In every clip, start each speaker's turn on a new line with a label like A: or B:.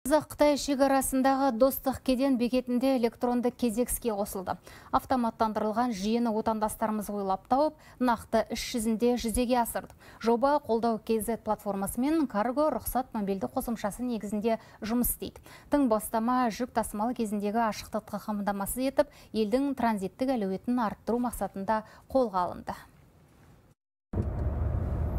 A: Қазақ-Қытай шекарасындағы Достық кеден бекетінде электронды кезек іске қосылды. Автоматтандырылған жүйені отандастарымыз ойлап тауып, нақты іс жүзінде жүзеге асырды. Жоба Қолдау KZ платформасы мен Карго рұқсат мобильді қосымшасы негізінде жұмыс істейді. Тың бастама жүк тасымалы кезіндегі ашықтықты қамтамасыз етіп, елдің транзиттік әлеуетін арттыру мақсатында қолға алынды.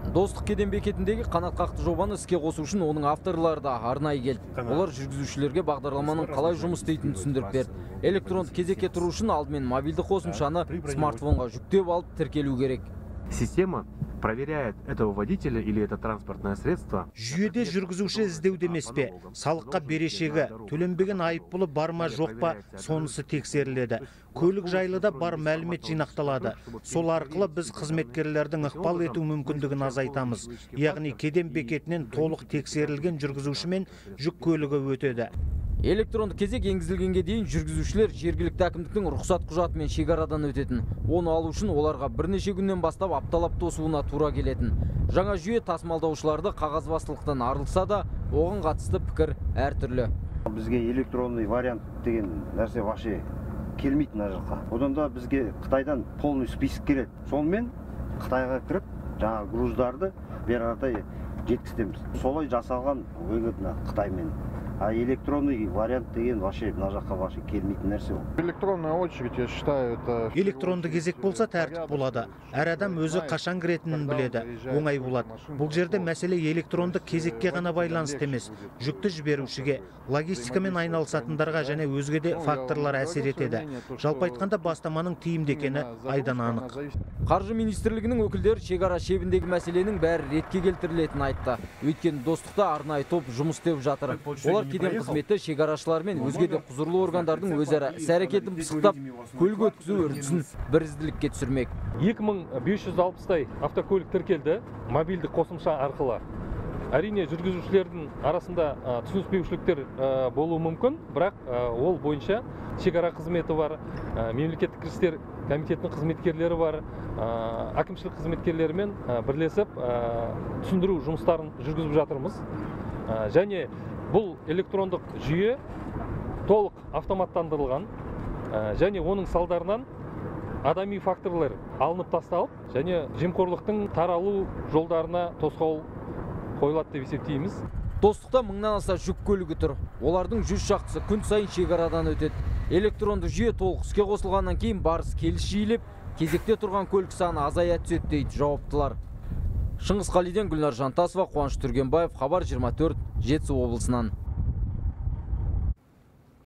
B: Достық кеден бекетіндегі қанатқақты жобаны іске қосу үшін оның авторлары да арнайы келді. Олар жүргізушілерге бағдарламаның қалай жұмыс істейтінін түсіндіріп берді. Электронды кезекке тұру үшін алдымен мобильді қосымшаны смартфонға жүктеп алып тіркелу керек.
C: Система проверяет этого водителя или это транспортное средство.
D: Жүйеде жүргізуші іздеуде емес пе? Салыққа берешегі, төленбеген айыппұлы бар ма, жоқ па, сонысы тексеріледі. Көлік жайлы да бар мәлімет жинақталады. Сол арқылы біз қызметкерлердің ықпал ету мүмкіндігін азайтамыз. Яғни кеден бекетінен толық тексерілген жүргізуші мен жүк көлігі өтеді.
B: Электронды кезек енгізілгенге дейін жүргізушілер жергілікті әкімдіктің рұқсат құжатымен шекарадан өтетін. Оны алу үшін оларға бірнеше күннен бастап апталап тосуына тура келетін. Жаңа жүйе тасымалдаушыларды қағазбастылықтан арылтса да, оған қатысты пікір әртүрлі.
E: Бізге электронный вариант деген нәрсе вообще келмейді мына жаққа. Одан да бізге Қытайдан полный список келеді. Сонымен Қытайға кіріп, жаңағы груздарды бері қаратай жеткіземіз. Солай жасалған выгодно Қытаймен. А электронный вариант деген вообще мына жаққа вообще келмейтін нәрсе ол.
F: Электронная очередь, я считаю, это...
D: Электронды кезек болса, тәртіп болады. Әр адам өзі қашан кіретінін біледі, оңай болады. Бұл жерде мәселе электронды кезекке ғана байланысты емес, жүкті жіберушіге, логистикамен айналысатындарға және өзге де факторлар әсер етеді. Жалпы айтқанда, бастаманың тиімді екені айдан анық.
B: Қаржы министрлігінің өкілдері шекара шебіндегі мәселенің бәрі ретке келтірілетінін айтты. Өйткені Достықта арнайы топ жұмыс істеп жатыр. Олар кеден қызметі, шекарашылар мен өзге де құзырлы органдардың өзара іс әрекетін пысықтап, көлік өткізу үрдісін бірізділікке түсірмек.
G: 2560-тай автокөлік тіркелді мобильді қосымша арқылы. Әрине, жүргізушілердің арасында түсініспеушіліктер болуы мүмкін, бірақ ол бойынша шекара қызметі бар, мемлекеттік кірістер комитетінің қызметкерлері бар, әкімшілік қызметкерлерімен бірлесіп түсіндіру жұмыстарын жүргізіп жатырмыз. Және бұл электрондық жүйе толық автоматтандырылған, және оның салдарынан адами факторлар алынып тасталып, және жемқорлықтың таралу жолдарына тосқауыл қойылады деп есептейміз.
B: Достықта мыңнан аса жүк көлігі тұр. Олардың 100 шақтысы күн сайын шекарадан өтеді. Электронды жүйе толық іске қосылғаннан кейін барыс келіс жиілеп, кезекте тұрған көлік саны азая түседі дейді жауаптылар. Шыңғыс Қалиден, Гүлнар Жантасова, Қуаныш Түргенбаев, Хабар 24, Жетісу облысынан.